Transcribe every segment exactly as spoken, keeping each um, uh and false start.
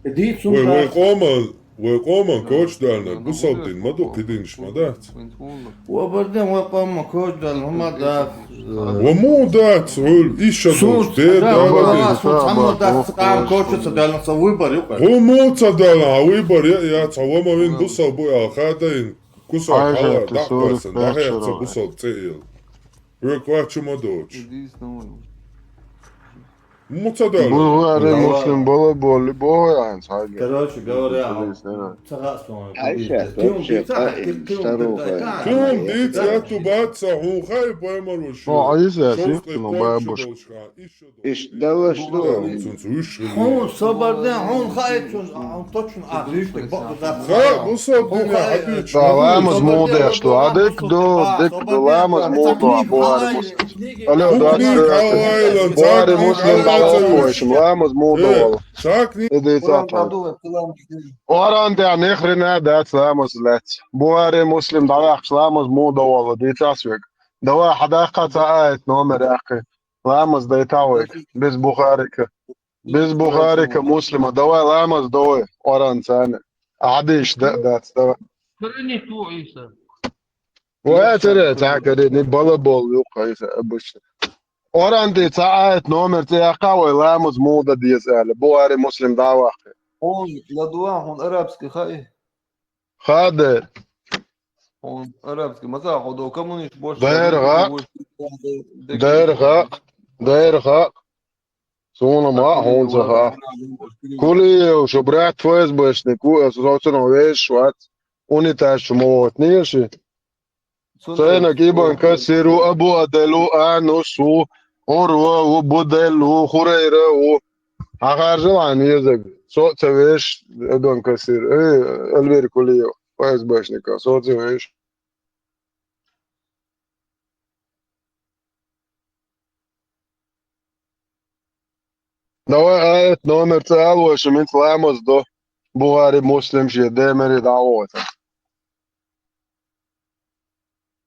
Дийцун Вай, вай дац. Къоман, вай къоман кочдална, бусалдин ма ду, кхидинш ма дац. Ва барден вай къоман кочдална, ма дац. Ва му дац, гӀул, иша Сус, долш, де да, да, ва да. Сус, ама дац, къам кочу ца дална, ца выбор юкъа. Гу му ца дална, выбор я, я, ца ва ма вин бусал бу, я, хадайн, кусал Айжа, хала, ты да, сорок пасан, да, пять я, ца шаров. Бусал цейл. Вай къачу ма доч. Иди с нами. Муца дала. Бухари, Муслим бала боли, бо ян саги. Короче говоря, Интересно, да. Цагас он. Айша, вообще, старуха. Тюм дица ту баца, хун хай поймаруш. Ну, а если я сифтину бабушку? Иш дала что? Хун собарде, хун хай чун, а он точно а лишь бак да. Ха, бусал дуня хадич. Да, ламаз мулда, что? А дык до, дык до, ламаз мулда, Бухари, Муслим. Алло, да, Бухари, Муслим, да, в общем, ламаз мулда вал. Шакни. Иди цапа. Оран да ни хрена да ламаз лец. Бухари, Муслим, да, ламаз мулда вал, ди цасвек. Давай, хадакка ца айт номер яхи. Ламаз да и тавек. Без Бухарика. Без Бухарика, Муслима. Давай, ламаз, давай. Оран цани. Адиш, да, да, давай. Хрени ту, Иса. Ва цере, ца каде, не балабол, ю, Иса, обычно. Оран ди ца айт номер, ца яхавай, ламаз мулда диес али. Бухари, Муслим, давахи. Он, ладуа, он арабский хай. Хадер. Он арабский. Маса ходо коммунист больше. Дайр гъакъ. Дайр гъакъ. Дайр гъакъ. Суна ма хун заха. Кулиев, шо брат ФСБшник, ку, собственно, веш, шват. Унитаз чумовот неши. Цайнак Ибн Касиру, Абу Аделу, Анусу, Урвау, Буделу, Хурайрау. Ахар желание язык. Со цевеш Ибн Касир. Э, Эльвир Кулиев, ФСБшника. Со цевеш. Давай, аят номер цаал, в общем, инт ламаз до. Бухари, Муслим, ше, демери, давай.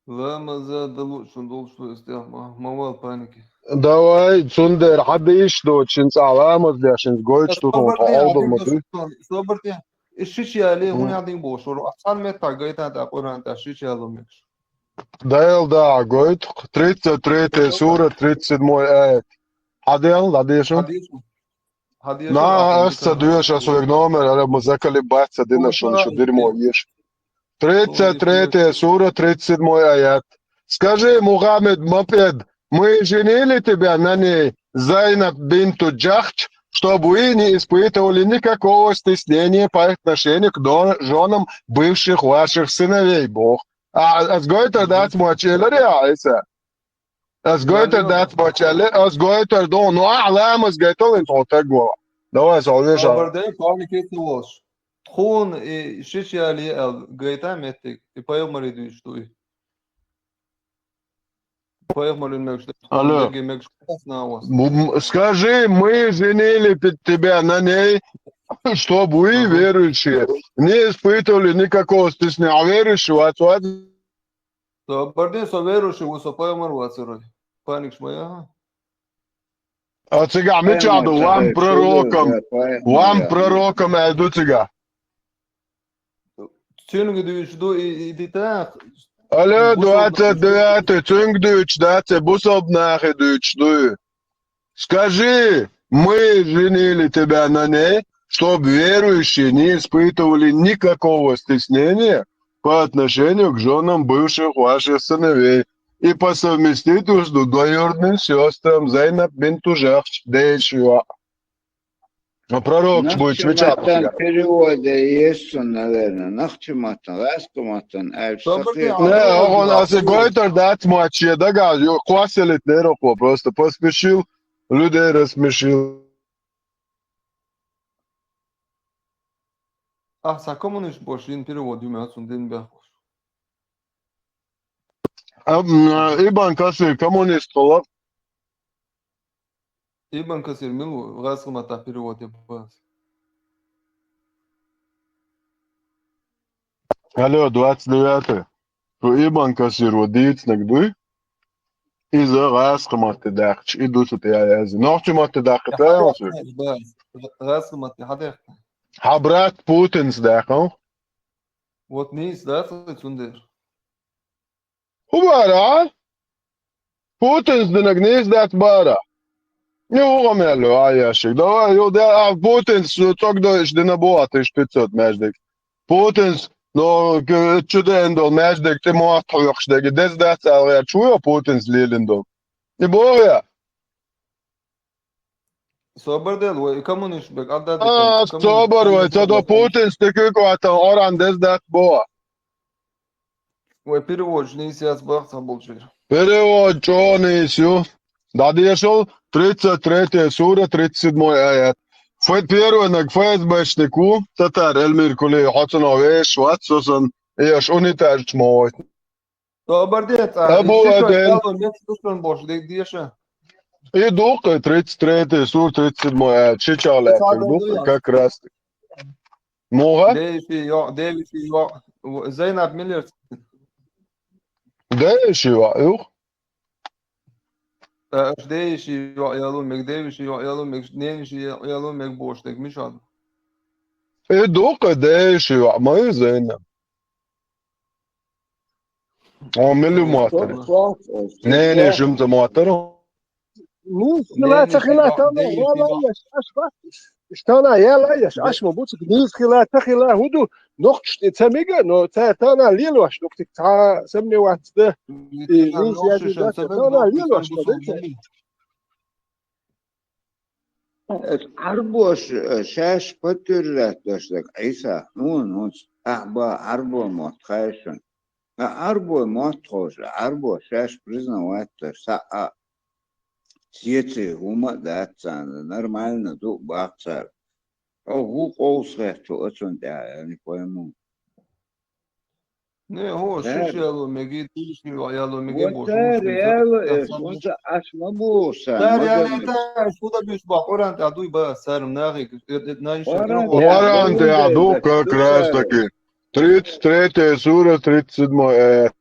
Ламаза далу шун дол шу истя ма-, мавал паники. Давай, цундер хадиш до, чин ца ламаз да, чин гойч тут он хаалдал ма ду. Собрте, иши чи али, хун ядин бошур. Ацан мета гайта да Къуран да ши чи ало мекш. Дайл да гойт, тридцать третья сура, тридцать седьмой аят. Хадел, хадишун? Хадишун. На, аса дуеш асуек номер, ара музакали баца дина шун шу дерьмо еш. Тридцать третья сура, тридцать седьмой аят. Скажи, Мухаммед Мопед, мы женили тебя на ней, Зайнаб бинту Джахч, чтобы вы не испытывали никакого стеснения по отношению к до-, женам бывших ваших сыновей, Бог. А, а с гойта дать мочи, или реально? А с гойта дать мочи, а с гойта до, ну, а, лама с гойта лин то так го. Давай, солнышко. Абардай, паникет волш. Тхун и шичали ал гойта меттик, и поел мариду иштуй. Поел марин мекшта. Алло. Мекшта на вас. Бу-, м, скажи, мы женили пи-, тебя на ней, чтобы вы, верующие, не испытывали никакого стеснения. А верующего отсюда Со бардин со верующий, у со поймар вацерой. Паникш моя. А цига мичаду, вам пророком, вам пророком айду цига. Цюнг дивиш ду и, и дитах. Алло, двадцать девятый, цюнг дивиш, да, це бусалб нахи дивиш ду. Скажи, мы женили тебя на ней, чтоб верующие не испытывали никакого стеснения по отношению к женам бывших ваших сыновей и по совместительству двоюродным сестрам Зайнаб бинту Джахч, Дейшуа. А пророк будет отвечать. Переводе есть он, наверное. Нахчиматан, раскуматан, ай, Собрати, сахи. Не, он, а с гойтер дать мочи, да, га, ё, кваселит не роко, просто поспешил, людей рассмешил. А, са коммунист бош, ин перевод юмя цун дин бяхош. А, м, а, Ибн Касир, коммунист, холоп. Ибн Касир, милу, гъасгъмата перевод я пас. Алло, двадцать девятый. Шу Ибн Касир ва дицнаг дуй? Иза гъасгъмата дахч, и дуцат я язи. Нохчи мата дахта, я, я, хадехта, я, гъасгъмата, хадехта. Хьан брат Путинс даьккхав? Вот нийса дац хӀара цундела. ХӀун бара, а? Путинс динарг нийса дац бара. Ю, хӀун гӀо мел ю, а, ящик. Давай, ю, да, а, Путинс цӀогдойш дина бу а тысяча пятьсот маьждиг. Путинс, но, к-, чу деана долу маьждиг тӀе мотт хьоькхуш дерг. Деза дац ала гӀерташ ву йо Путинс лелина долу. И боху я? Собар дела, вай коммунист бег, а, да, А, коммунист, собар вай, ца до Путин стикик ватан, оран деза дац бо. Вай переводчу нийса яц бах ца болчуьра. Перевод чӀогӀа нийса ю. ДӀадешал, тридцать третья сура, тридцать седьмой аят. Фе-, первый наг ФСБшник ву, татар Эльмир Кулиев, хьо цунах вешаш вац, со сан, и аш унитажчу ма войт. Собар де, цӀа, Абу и ши чой Аден. Яло меца тушун бош, де, деша. И дукха, тридцать третья сура, тридцать седьмой аят, ши чалаьттиг дукха, как раз. Муха? Девиши йо, девиши йо. Зайнаб миллер. Девиши йо, юх? Э, аш девиши йо, яло мег, девиши йо, яло мег, нениши йо, яло мег бош, дег мишад. И дукха девиши йо, ма и Зайнаб. О, милли моттар. Не, не, шумца моттар. Ну, хила, ца хила, тана, яла, яш, аш, ба. Иштана, яла, яш, аш, ма буцик, ну, хила, ца хила, худу, нохчти, ца мига, но ца тана лилваш, нохчти, ца, сомневаться, да. И, ну, я, тана лилваш, да, да. Оцу Ӏарбоша, э, шаьш подтверждать деш дерг Ӏийса, хьуна, хӀунца ахьа бан Ӏарбой мотт хаьий шуна? А Ӏарбой мотт ховш, а Ӏарбоша шаьш признавать деш, схьа а, сеций хӀума а дац царна, нормально ду а бах цара. Хьо хӀун къовса хетта оцунна тӀехь, я не пойму. Не, хӀо, шиш яло меги, тиш яло меги, бо, шиш яло, эш, хӀунца аш ма боху сан, цара ма яле дан. Та, аш худа биш ба, Къуран тӀа дуй ба, сарм нахи, э, э, наиш Къуран тӀа ду, как раз таки. Тридцать третья сура, тридцать седьмой аят.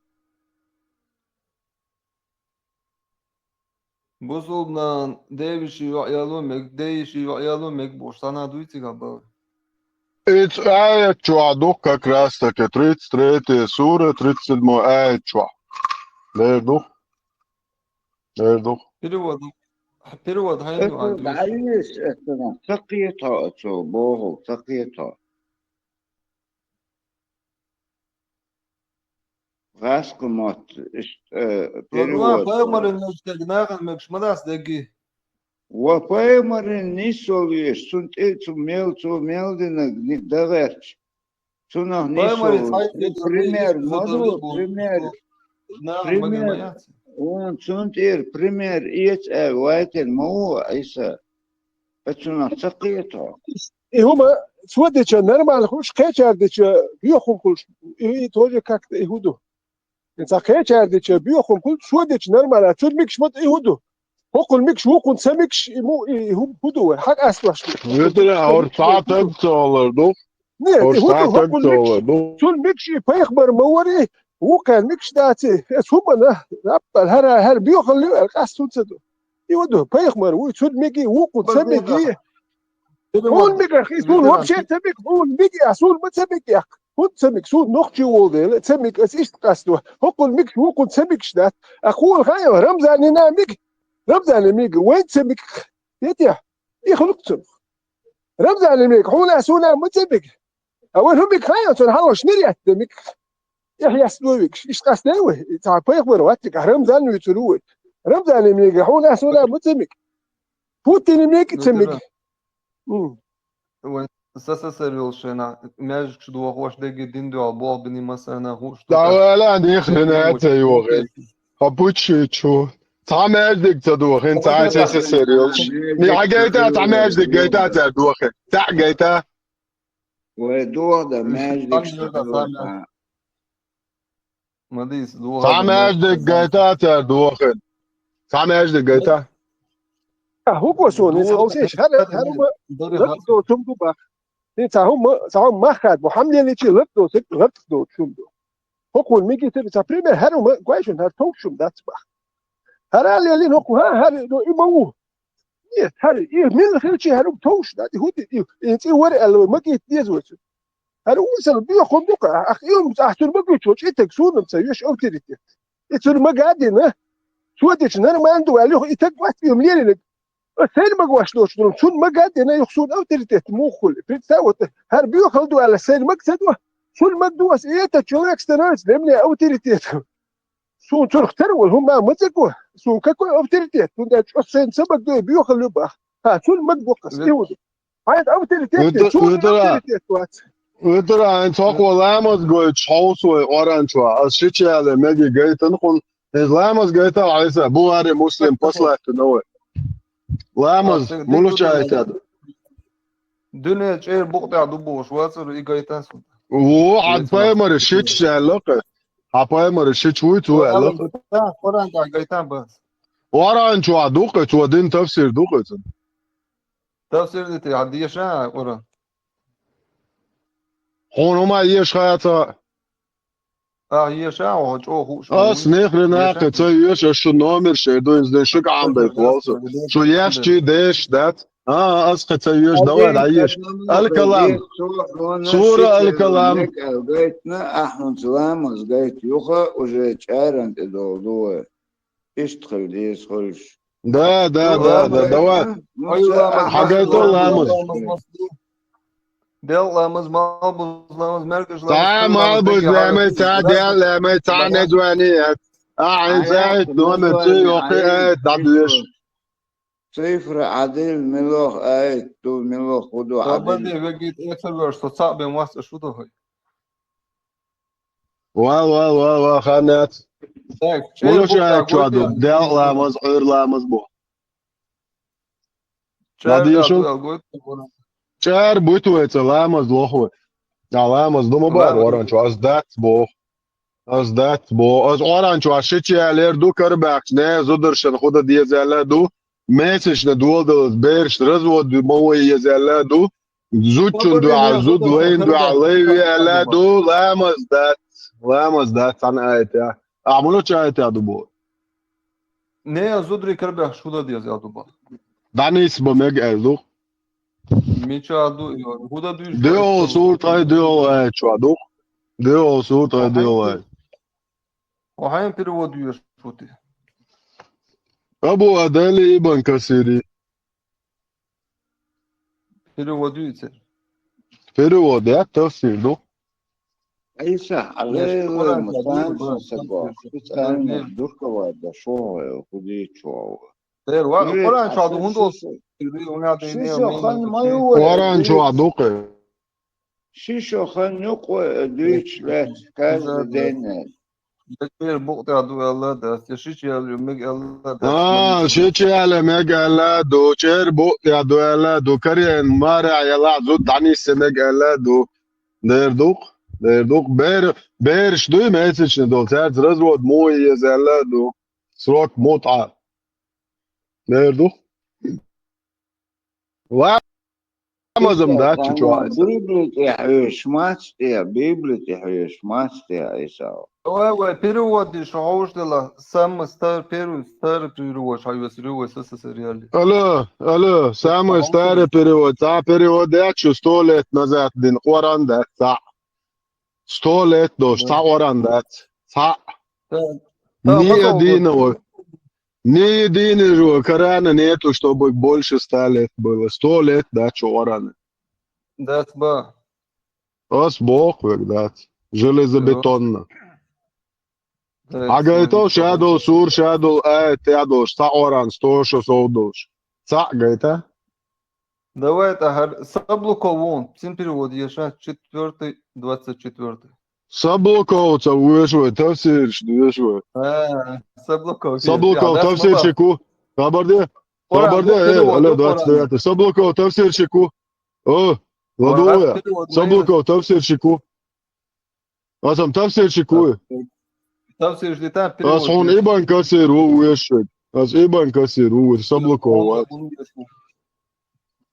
Бусулбнан девиши йоӀ яло мег, дейиши йоӀ яло мег бош, сана дуй цига бал. Эц аят чохь ду как раз таки, тридцать третья сура, тридцать седьмой аят чохь. Дер ду? Дер ду? Перевод. Перевод хьайна ду, Андрюш? Дайиш, это, ца кхета оцо, боху, ца кхета. ГӀаскхи мотт, иштта, э, перевод. Пайхамаран нисдерг нахана мегаш ма дац дегги. Ва пайхамаран нисвала веш, цунна тӀе цу мел, цо мел динарг ни-, дан гӀерташ. Цунах нисвала веш. Пример ма ду, пример. Пример. Вон цунна тӀера пример эца аьлла вайтина ма ву Ӏийса. Ткъа цунах ца кхета хьо. И хӀума цо деча нормально хуьлуш, кхечара деча боьха хӀума хуьлуш, и, и тоже как-то и хӀун ду. И цхьа кхечара деча боьха хӀума хуьлуш, цо деча нормально, цуьра мегаш ма ду, и хӀун ду. ХӀокхуьнан мегаш, вукхуьнан ца мегаш, и му, и, и хӀу-, хӀун ду вай? Хьан къастош ду? Везара, хӀора цхьа а таг ца олар ду. Нет, хӀора и хӀун ду, цхьа а таг ца олар ду. Цуьра мегаш и пайхамар ма вара, и вукхарна мегаш дац и. Эс хӀумана, аппал, хӀара, хӀара боьхалла ю аьлла, къаста хӀунда ца ду? И ваду, пайхамар вуй, цунна меги, вукхунна ца меги. Хьуна мегар, и суна вообще ца мег, хьуна меги, а суна ма ца мег яккха. ХӀунда ца мег, суна нохчи волу дела, ца мег, ас иштта къасто. ХӀокхунна мегаш, вукхунна ца мегаш дац. А кхуна хаа, Рамзанина мег, Рамзанина мег, вайн ца мег. Етя, и хӀунда ца мег? Рамзанина мег, хьуна а суна а ма ца мег. А вайн хӀун мег хаа, цунна хьалхаш мир ятта мег. Эхь яц вуьгуш, иштта къастой вай, цхьа пайхамар вац цигахь, Рамзан вуьйцур ву вай. Рамзане мега, хьуна а суна ма ца мега. Путине мега ца мега. М. Вайн СССР йолу шайна, маьждигаш дохош, дегги дин дуьхьал болх бина массарна хууш ду. Давала, дехрена ца йохе. А пучи чу. Цхьа маьждиг ца дохин, цхьа СССР йолуш. Ни хьагайта, цхьа маьждиг гайта, ца дохин. Цхьа гайта. Вай дохда маьждиг. Ма дийца, дохда. Цхьа маьждиг гайта цара дохина. Цхьа маьждиг гайта. А, хӀуко суна, иза хьовсийша, хӀара, хӀара ма, лакх доцу хӀума ду бах. Иза цхьа хӀума, цхьа хӀума мах хадабо, хьан лелийчи лакх доцу, лакх доцу хӀума ду. ХӀокхуьнан мигита, цхьа пример, хӀара хӀума, гой шуна, хӀара товш хӀума дац бах. ХӀара лелийна хӀокху, хӀа, хӀара, ну, и ма ву. Нет, хӀара, и мила хилчи хӀара товш дац, и хӀуди, и, и цӀи вара аьлла, вай магийта деза вай цу. ХӀара усал бехун дукха, ах, и ум цӀахь цур магийчо, чӀитаг суна ца веш авторитет. И цур мага дина, цо дича нормально ду аьлла, юха и таг вац, и ум леринаг. А сел мага ваш доч, ну, цун мага дина, юха суна авторитет мух хули. Представь, вот, хӀара бехал ду аьлла, сел маг ца ду, цун маг ду ас, и этот человек становится для меня авторитетом. Суна цунах тера вала хӀума ма ца го. Суна какой авторитет? Цунда чӀос сайна ца багдой, бехал ю бах. Ха, цун маг боккхас, Вит- и вуду. Хьайна авторитет Вит- ден, цунна Витра. Авторитет вац. Витра, айн цхьакхо ламаз гойтуш хьовсу вай Къуръан чохь. Ас ши чале меги гайтан хун. Из ламаз гайта Ӏайса, Бухари, Муслим, послаттина вай. Ламаз, А, мулу дин чайтад? Дуьне чӀер букъ тӀехь ду бохуш, вацара и гайтан суна. Во, хьан пайхамара шича аьлла кхе. Хьан пайхамара шича вуй цо аьлла кхе. Къуръан тӀехь гайтан бац. Къуръан чохь ду кхе, цо дин тафсир ду кхе цун. Тафсир дити, хьан деша Къуръан? Хьуна хӀума еша хаа ца. Ахьа еша, хьо чӀогӀа хууш Ас ву. Нехрена Еша? Кхе ца йоьш, ас шу номер шер ду, инза ден шуьга Ӏамдайта волсу. Шу еш чи деш дац? А, ас кхе ца йоьш, давай, да еш. Аль-Калам. Сура Аль-Калам. Гайтна, ахьунца ламаз гайт юха, уже чӀаран тӀе долу ду вай. Иштта хила деза хуьлуш. Да, да, да, да, давай. Хьагайта ламаз. Делкъа ламаз, малбуз ламаз, мергаш ламаз, Ца малбуз ламаз, ца делкъа ламаз, ца незвани. А, ин зайт, номер цу йохи, э, дабдеш. Цифра Ӏадил, милох айт ду, милох худу Ӏадил. Баде вегит эцаргаш, со цаъ бен вац, шу дохуй. Вал, вал, вал, вал, ханнец. Так, Муна чай чуа ду, делкъа ламаз, Ӏуьйра ламаз бу. Ладийшу? ЧӀар буьту вай ца ламаз лоху. А ламаз ду ма бара Ӏуьйранчу, ас дац боху. Ас дац боху. Ас Ӏуьйранчу, ас шича ялер ду, карабаьхча, не, зударшан худа деза аьлла ду. Месачна доладалаз бераш развод ма вай еза аьлла ду. Зудчун дуьхьа, зуд лайн дуьхьа лай ве аьлла ду, ламаз дац, ламаз дац, цхьана аятехь. Ахьа муьлхачу аятехь ду боху? Не, зударий карабаьхча хӀун дан деза аьлла ду боху? ДӀанисса бан мега аьлла ду. Мичахь ду, хӀун дан дуьйцу? Дуьхьал сура тхай дуьхьал аят чохь ду. Дуьхьал сура тхай дуьхьал аят. Хьо хьайн перевод доьшуш ву те? Абу Адали Ибн Касири. Перевод ю и церан? Перевод яц, тафсир ду. Айса, Ӏалайла, Къуръан мутанца чохь ду, сагох, Къуръан специально чохь ду. Дуккха вай да шо, хӀу дийчо. Тера ва, Уже Къуръан чохь ду, хӀунда ши-, ши-, ши шо хан ма ю вара Къуръан чохь ду кхе. Ши шо хан юкъа дуьйцуш лаьцна, каждый день. Декъера букъ тӀехь ду аьлла дац, я шича яьлла мега аьлла дац. А, шича яьлла мега аьлла ду, чӀер букъ тӀехь ду аьлла ду, карен марехь ялахь зуда дӀанисса мега аьлла ду. Дер ду-кх, дер ду-кх. Бер-, бераш дуй месачна долу, цаьрца развод муха еза аьлла ду. Срок мутӀа. Дер ду-кх. Ламазам дац чу чохь. Библи тӀе хьоьжуш мац тӀе, Библи тӀе хьоьжуш мац тӀе, Ӏийса. Вай, вай, перевод ди шу хьовш дела, самый стар-, первый старый перевод хьайвесир ю вай С С С Р яли. Алло, алло, самый старый перевод. Цхьа перевод яц шу сто лет назад дина, Къуръан дац цхьаъ. Сто лет долуш, цхьа Къуръан дац. Цхьаъ. Ни а дийна вай. Ни единого Корана нету, чтобы больше ста лет было. Сто лет, да, чу Къуръана. Дац ба. Ас боху вега, дац. Железобетонно. Хьан гайта ша долу сура, ша долу аят, я долуш, цхьа Къуръан, сто шо сов долуш. Цхьаъ гайта? Давай, тӀаьхьара Саблуков вон, цуьнан перевод еша, четвёртый, двадцать четвёртый. Саблуковца вуьйш вай, тафсирш дуьйш вай. А, Саблуков. Саблуков, тафсирчик ву. Хабар де? Хабар де? Э, алло, двадцать девятый. Саблуков, тафсирчик ву. О, ладугӀу вай. Саблуков, тафсирчик ву. Ас-м тафсирчик ву. Тафсирш ди тан перевод. Ас хьуна Ибн Касир ву вуьйш вай. Ас Ибн Касир ву вуьйш, Саблуков вац.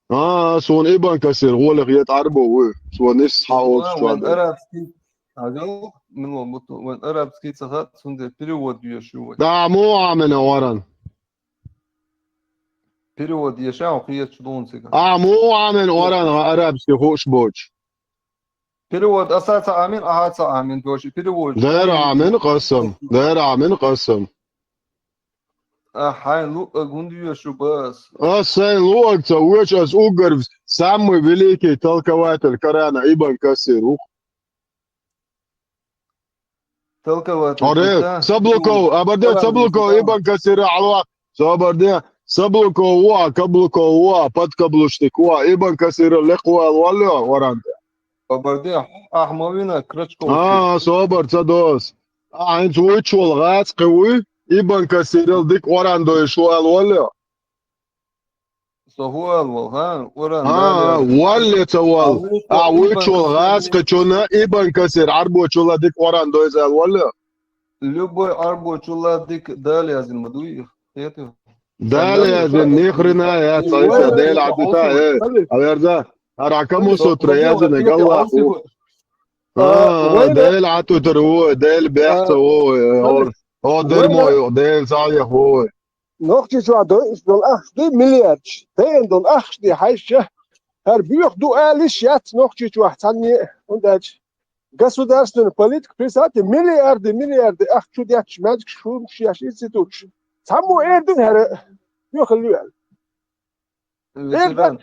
А, суна Ибн Касир гӀоле хета Ӏарбо вуй. Суна нисса хьаолуш чохь дара. Арабский. Хьажал, мила буту, вайн арабский ца хаьа, цундела перевод доьшуш ю вай. Да, муха Ӏамина Къуръан? Перевод еш, хьан кхеташ ду хьуна цига? Ахьа муха Ӏамийна Ӏоран арабский хууш боцуш? Перевод аса ца Ӏамийна, ахьа ца Ӏамийна, тоши перевод. Дера Ӏамийна къасам. Дера Ӏамийна къасам. А хьайн луъаг хӀунда йоьшу бас? Ас сайн луъаг ца воьшу, ас уггар самый великий толкователь Корана Ибн Касир ву. Толкователь. Аре, Саблуков, абарде Саблуков, Ибн Касира алва. Собарде, Саблуков ву, Каблуков ву, подкаблучник ву, Ибн Касира лекхвал валло варанде. Собарде, Ахмавина, Крачков. А, собар ца дос. А, хьинца вуйчул гӀац кхи вуй, Ибн Касирал дик оран дойш вал валло. Со хӀу аьлла вал, хӀа? Уран А, дале. Валле ца вал. А, А, вуй вучул чул гӀаскхачунна Ибн Касир Ӏарбочула дика Къуръан дойзал валле? Любой Ӏарбочула дика Дала язин ма дуй? Хету. Дала язин, ни хрена я, цайса, Дела Ӏадита, э. Аверза, ара каму сутра язин, галла. А, Дела Ӏатутар ву, Дела бехца ву, э, ор. О, дермо ю, Дела цаях ву. Нохчийчохь дойуш долу ахча ду миллиардаш, тайна долу ахча ду хьаьжча, хӀара боьха ду алиш яц Нохчийчохь цхьанне а, хӀунда аьлча государственная политика, представьте, миллиарды, миллиарды ахча чу детташ маьждигаш, хӀумаш еш институташ. Цхьаммо эр дина хӀара боьхалла ю аьлла. Эр Ветеран. дац.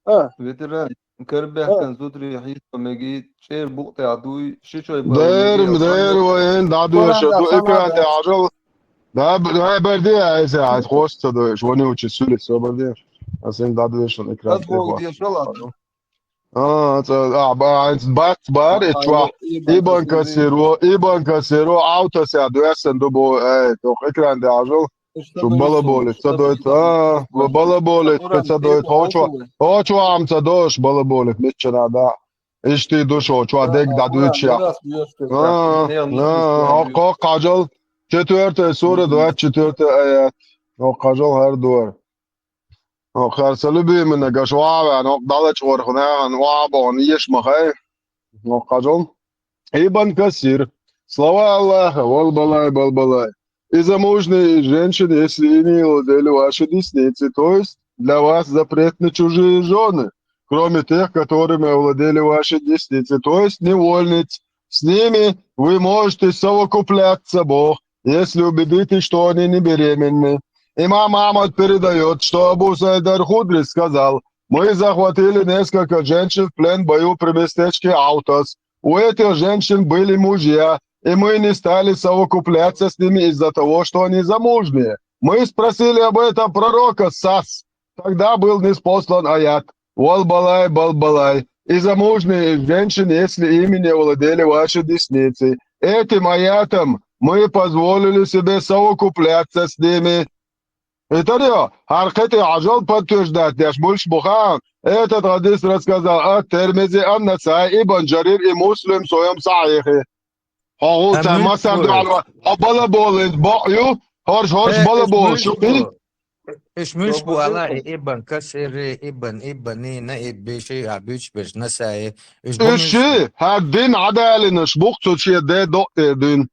А. Ветеран. Карабаьхкан А. зудри хьийза меги, чӀер букъ тӀехь дуй, ши чой бала Дер, меги, дер, вайн дӀадоьшу, Корона ду экран тӀе хьажал. Да, б-, да, барди, айса, ай, хош ца дойш, вони учи сули, со барди. Асен дӀадоьшу экран тӀе. Ас богу дешал, а. А, ца, а, ба, айс, бац, бар, А, и чуа. а, и Ибан банка касиро, ибан касиро, автося, дуэсэн дубо, ай, тох экран тӀе хьажал. Шу балаболит ца дойту, а, балаболит ца дойту, хо чу, хо чу ам ца дош, балаболит, миччана, да. Ишти ду шо, чу а дег да дуьйчу я. А, а, хо кхажал, четвёртая сура, двадцать четвёртый аят. Хо кхажал хар дуар. Хо хар са любимый нагаш ваван, хо далач орхна, вабон, еш махай. Хо кхажал. Ибн Касир. Слова Аллаха, вал балай, бал балай. И замужние женщины, если ими владели ваши десницы, то есть для вас запретны чужие жены, кроме тех, которыми овладели ваши десницы, то есть невольниц. С ними вы можете совокупляться, Бог, если убедитесь, что они не беременны. Имам Ахмад передает, что Абу Саид аль-Худри сказал: «Мы захватили несколько женщин в плен в бою при местечке Аутас. У этих женщин были мужья, и мы не стали совокупляться с ними из-за того, что они замужние. Мы спросили об этом пророка Сас. Тогда был ниспослан аят: вал балай, бал балай. И замужние женщины, если ими не владели ваши десницы. Этим аятом мы позволили себе совокупляться с ними». И тарио, хьар кхетий хьажал подтверждать деш, больше буха. Этот хадис рассказал ат-Тирмизи, ан-Насаи, Ибн Джарир и Муслим в своём Сахихе. Хьо гӀуллакх масар ду алва, хьо балаболин бакъ ю, хӀорш, хӀорш балаболу шуьгахь. Уьш муьш бу ала, и Ибн Касири, Ибн, Ибни, Наиббиши, а буьйцуш берш, Насаи. Уьш бу Уьш муьш ши, бу? ХӀара дин Ӏадалинаш бу-кх цу шен де докъе дуьйна.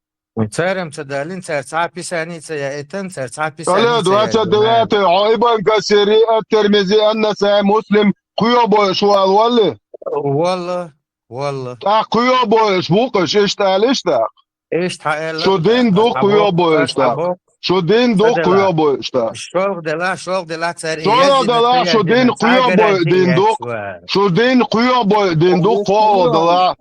Царам ца далин, цар цхьа писани ца яитан, цар цхьа писани Алло, ца двадцать девятый, хьо Ибн Касири, ат-Тирмизи, ан-Насаи, Муслим, кхуьо бойуш вал валли? Валла. Валла. ТӀаккха кхуьо бойуш ву-кх уьш, иштта аьлла иштта? Иштта хьаэлла. Шу дин ду кхуьо бойуш тӀаккха. Шу дин ду кхуьо бойуш тӀаккха. ШолгӀа дела, шолгӀа дела цара. ШолгӀа дела, шу дин кхуьо бойуш дин ду. Шу дин кхуьо бойуш дин ду, кхоалгӀа дела.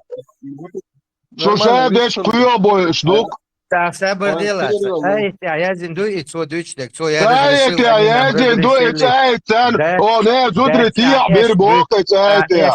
Шу ша деш кхуьо бойуш ду-кх. Та сабар дела, цу аятехь яздина ду и цо дуьйцу дерг, цо яздина ду и цу аятехь. О, не, зудри тӀехь бир боху и цу аятехь.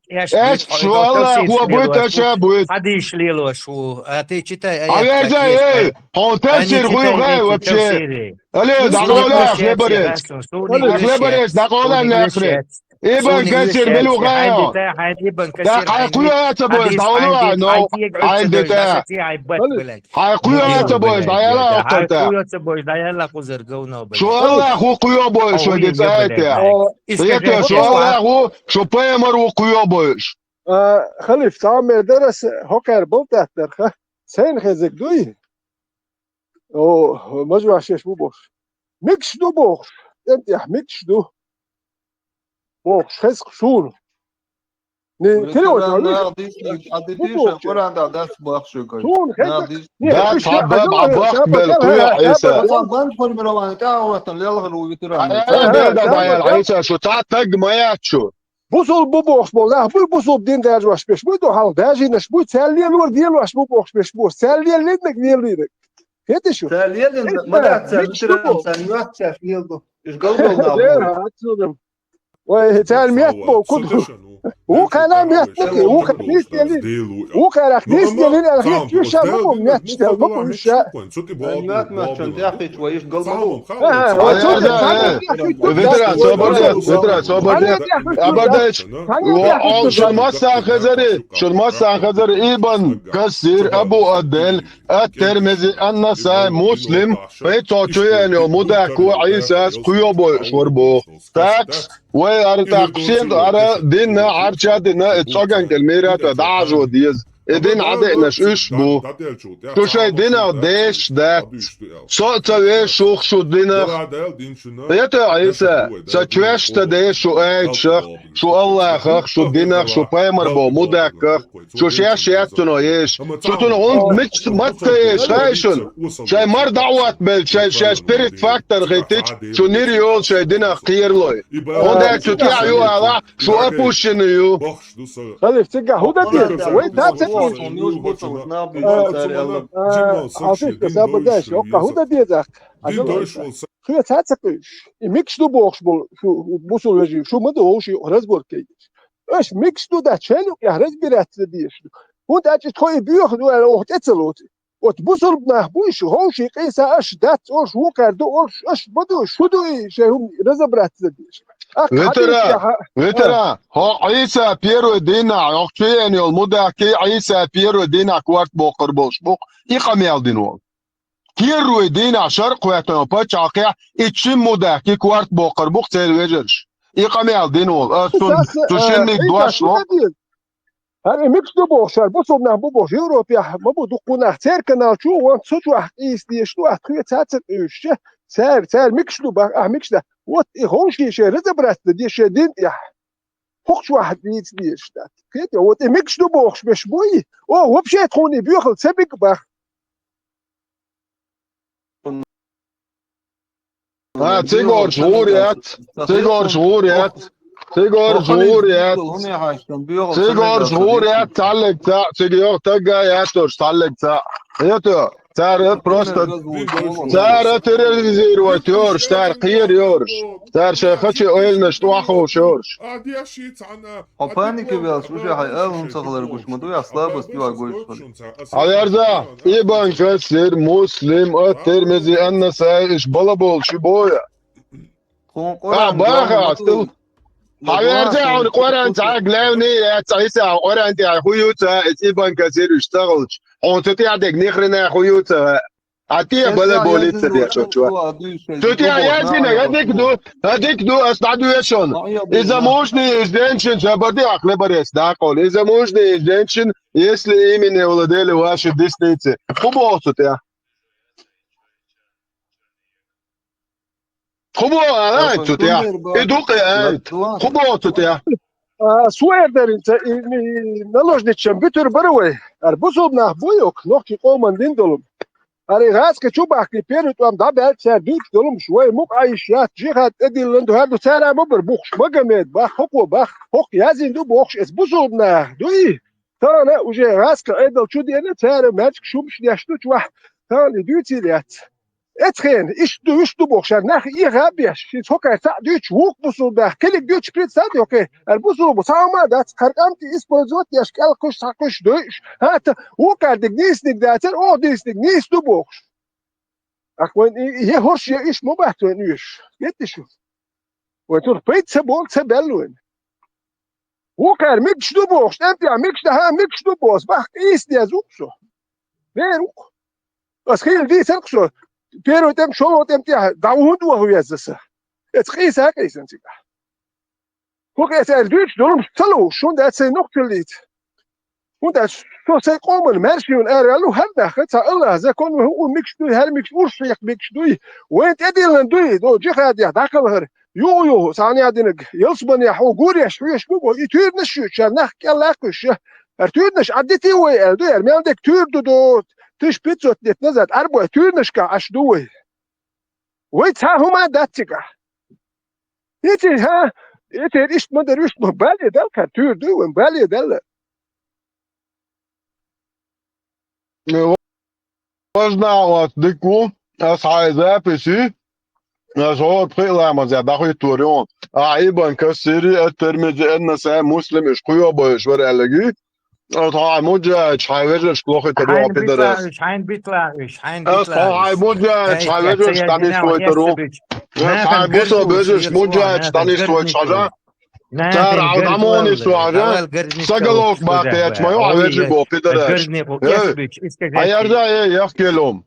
Эш шу Аллах ву буьйта, ша буьйта. Хьадийш лелош ву. А ты читай аят. Хьо тафсир хуй хай вообще. Алло, дӀакъовла, ахь лебарец. Ахь лебарец, дӀакъовла нахрет. Ибн Касир мила ву хьан? Хьайн кхуьо а ца бойуш, дӀавала вай, но, хьайн дита. Хьайн кхуьо а ца бойуш, дӀаяла вай, кхуьо ца бойуш, дӀаяла кхузара говно. Шу Аллах ву кхуьо бойуш, вай дита айта. Шу Аллах ву, шу пайхамар ву кхуьо бойуш. А, халиф, цхьа мер дара ас хӀокхара болтӀаттарха. Сайна хезиг дуй? О, мажош еш бу бохуш. Мегаш ду бохуш. тӀехь микаш ду, бохуш хеза суна. Не, Ветеран, телефон нах дийшинарг, а де дийшар, Къуръан тӀехь дац боху шуьга. Суна хеза. Нах дийш- Не, Дац, хӀабба, бӀа бахбелла, туй, Ӏийса. Сан бан формирование тӀехь а ваттан лелхар ву ветеран. Ай, ай, ай, дай, дай, дай, Ӏийса, шу цхьа таг ма яц шу. Бусул бу бохуш болу нах буй, бусул дин даржош беш буй, ду хьалха дажийнаш буй, цаьрла лелор делош бу бохуш беш бу, цаьрла леллиннаг леллиннаг. Хетиш ю? Цаьрла леллиннаг, ма дац, цаьрла микаш ду боху. Цаьрла йоццаш лел ду. Иш галбал нах бу. Ой, цаьрла метта боху, куд. Вукхара метта ки, вукхара дийс делин. Вукхара дийс делин, ала хеташ ю ша ма бу, метта чу ма бу ша. Ай, мат-мат чан тӀехь хеташ вай, иш галма бу. Ветеран, собар де, ветеран, собар де. Абардач, шун массан хезари, шун массан хезари, Ибн Касир, Абу Адел, Ат-Тирмизи, Ан-Насаи, Муслим, пхи цо чу яьлла йолу мудакко Ӏийсас кхуьйо бойуш вара боху. Такс, вай ара тӀаккха шен ара динна, Ӏарча динна, и цӀоган кӀел мийрата дӀа Ӏажо деза. И дин Ӏадеънаш уьш бу. Шу шайн динах дешаш дац. Со а ца веш шух шу динах. Хета, Ӏийса, ца чоьш ца деш шу айташах, шу Аллахах, шу динах, шу пайхамар бо мудакках. Шу шаьш яц цунах еш. Шу цунах хӀунда мича мацца еш, хаьий шуна? Шайн мар дӀа а оттабелча, шайн шаьш перед фактор хӀиттича, шу нир йолу шайн динах кхералой. ХӀунда аьлча шу тӀехь ю алахь, шу опущенный ю. Халиф, цигахь хӀун дан деза? Вай тацахуьйш. Халиф, саба дайша, хӀокха хӀун дан деза? Хьо цацахуьйш. И микаш ду бохуш болу, шу бусул вежарий, шу ма ду вовшийн разборка кегийш. Аша микаш ду дац, шайн юкъехь разбираться дезаш ду. ХӀунда аьлча тхо и боьха ду аьлла, оха тӀе ца лоцу. Оцу бусулба нах буй шу, ховший къийса аша дац олуш, вукхара ду олуш, аша ма ду, шу ду и шайн хӀума разобраться дезаш. Ветера, ветера, хьо Ӏийса первый дийнахь, хьо чуен йолу мудакки Ӏийса первый дийнахь корта боккхур болуш бу, и къамел дина волу. Первый дийнахь шаркхоьттина пачхьалкхехь и чим мудакки корта боккхур бу церан вежарш. И къамел дина волу. Ас цунна цу шинниг дош ло. ХӀара и микаш ду бохуш, хӀара бусулба нах бу бохуш, Европехь ма бу дуккха нах, церан канал чу вон цу чохь къийса дезаш ду, ахь тхоьца ца къуьйсуш, цара, цара микаш ду бах, ахь микаш дан. Вот и ховший шайн разобраться дан деза шайн дин тӀехь. ХӀокху чохь дийца дезаш дац. Кхетий, вот и микаш ду бохуш беш буй, о, вообще тхуна и боьхал ца биг бах. А, цигорш гӀур яц, цигорш гӀур яц, цигорш гӀур яц, цигорш гӀур яц, цхьаллиг цхьаъ, цига йоху тагга яц уьш, цхьаллиг цхьаъ. Хето, цара просто, цара терроризировать йорш, цара кхера йорш, цара шайн хачи ойланаш тӀохьаховш йорш. Хьо паника велча, уже хьайн ала хӀума ца хилар гуш ма ду, я слабость юьйцуш хилар. Хьаверза, Ибн Касир, Муслим, Ат-Тирмизи, Ан-Насаи, иш бала болуш и боя. Тхуна Къуръан баха астил. Хьаверза, хьуна Къуръан цхьа главный яц, Ӏийса, Къуръан тӀехь хӀун ю ца, иза Ибн Касир уьш ца хилча. Хьуна цу тӀехь дерг нихрена хӀун ю ца. А те бала болица деш оцу. Цу тӀехь яздина, хӀадик ду, хӀадик ду, ас дӀадоьшу шуна. Из замужняя женщина, ша бардиахь лебарес дакъовла. Из замужняя женщина, если ими не владели ваши десницы. ХӀун боху цу тӀехь? ХӀун боху, а, цу тӀехь? И дукха, а, хӀун боху цу тӀехь? А, суэр даринца, и, и, наложничам битур бара вай. Ара бусулба нах бу йоккха, нохчийн къоман дин долу. Ара и гӀазкхи чу бахкий, первый тӀом дӀабаьлча, цара дуьйцуш долумаш, вай мукъа Ӏийш яц, жихад тӀедиллина ду, хӀара ду, цара ма бара бухуш, Магомед бах, хӀокхо бах, хӀокху яздина ду бохуш, эс бусулба нах дуй? Тахана уже гӀазкхи Ӏедал чу деана, цара маьждиг шумаш деш ду чохь, тахана и дуьйцийла яц. Эцхена, иштта ду, иштта ду бохуш, ара нах эха а беш, шен цхьокхара цхьаъ дуьйцуш, вукху бусулба нах, кхилиг дуьйцуш, принцип ца дохкий, ара бусулба цхьа хӀума дац, хӀара кӀанти использовать деш, кӀел кхуьш, схьа кхуьш дуьйцуш, хӀа, та, вукхара диг нийсаниг дацара, оха дийсаниг нийса ду бохуш. Ах, вайн и, и, е хӀорш, е уьш ма бац вайн уьш. Гетташ ю. Вайн цунах пайда ца болу, ца баьлла вайн. Вукхара мегаш ду бохуш, тӀемтӀехь мегаш дан, хӀа, мегаш ду бохуш, бах, къийса деза ву со. Вер ву. Ас хийла дийцар-кх со, первый тӀем, шолгӀа тӀем тӀехь дӀа хӀунда ваха веза аса? Эца къийса а къийсана цигахь. ХӀокху эца аьлла дуьйцуш долуш ца лууш, шун дац сайн нохчаллица. ХӀунда аьлча со сайн къоман маьрша юна ара аьлла, хӀара нах, цхьа Аллахьа закон вай хӀун микаш дуй, хӀара микаш урс хьекха микаш дуй, вайн тӀедиллина дуй, до джихадех дӀакхалхар. Юху-юху, цхьана яь динарг, ялсманехь хьо гуреш хьоьшуш бу бо, и туьйранаш ю, шаьра нах кӀел лакхуьйш я. ХӀара туьйранаш Ӏаддитий вай аьлла, ду яр мел дерг туьра ду до, тыш пятьсот лет назад Ӏарбой туьйранашка Ӏаш ду вай. Вай цхьа хӀума дац цигахь. Эций, хӀа? Эций иштта ма дара, вуьшта ма бале дала, кхара туьра дуй вайн, бале дала. Важна оц дика ву, ас хьайн записи, ас хӀора пхи ламазехь дӀахӀиттор ю. Ахьа Ибн Касири, ат-Тирмизи, ан-Насаи, Муслим, уьш кхоьбуш вара аьлларг. Ас хьайн муджахӀидаш, хьайн вежаршка лохуьйтур ю, хьайн пидарас. Хьайн битла уьш, хьайн битла уьш, хьайн битла уьш. Ас хьайн муджахӀидаш, хьайн вежаршка дӀанисвойтур ю. Ас хьайн бусалба вежаршка муджахӀидаш дӀанисвойтуш хьажа. Цара хьо дӀа ма вон нисвойтуш хьажа. Сагалок баккха гӀерташ ма ю хьан вежарий, пидараш. Хьан ерза, э, яхкелум.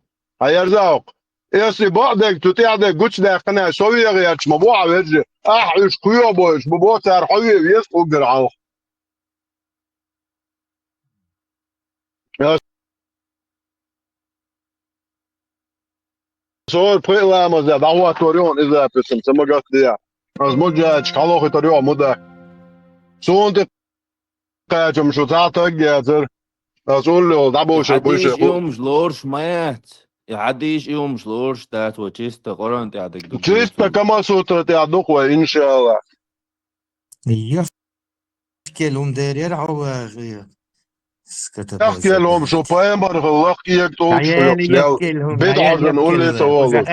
Хьан ерза хьо. Эс и бакъдерг, цу тӀехьа дерг гучадаьккхина, со вегӀа гӀерташ ма бу хьан вежарий. Ахьа уьш кхоьбуш бу бо, цара хьо ве веза уггар хьалха. Со пхи ламазехь дӀахӀоттор ю хьуна, иза писам, ца ма гатде. Ас муджахӀидашка хьалохуьйтур ю хьо мудаха. Суна тӀе кхаьчам шу цхьа таг яцара. Ас уллехула дӀабовшар буй шех. И хьадийша и хӀумаш лоруш ма яц. И хьадийша и хӀумаш лоруш дац вай, чисто Къуръан тӀехь дерг ду. Чисто Камасутра тӀехь ду-кх вай, иншаАллахӀ. Яхкел хӀума дерера хьо вагӀе. Яхкел хӀума шу пайхамархула лакха кӀега тӀулгаш хьоькхуш ял. БидӀа хьожарна улле ца волуш.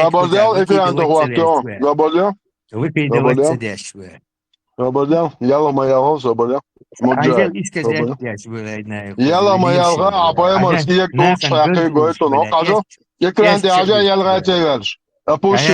Заболел, экран тӀе хӀотто. Заболел? Заболел? Заболел? Ялх ма ялхал, заболел. Муджахьид. Ялх ма ялха, а пайхамарс кӀега тӀулгаш хьаькхий гойтун. Хьажа, экран тӀе хьажа, ялхаца ваьлча. Опусти.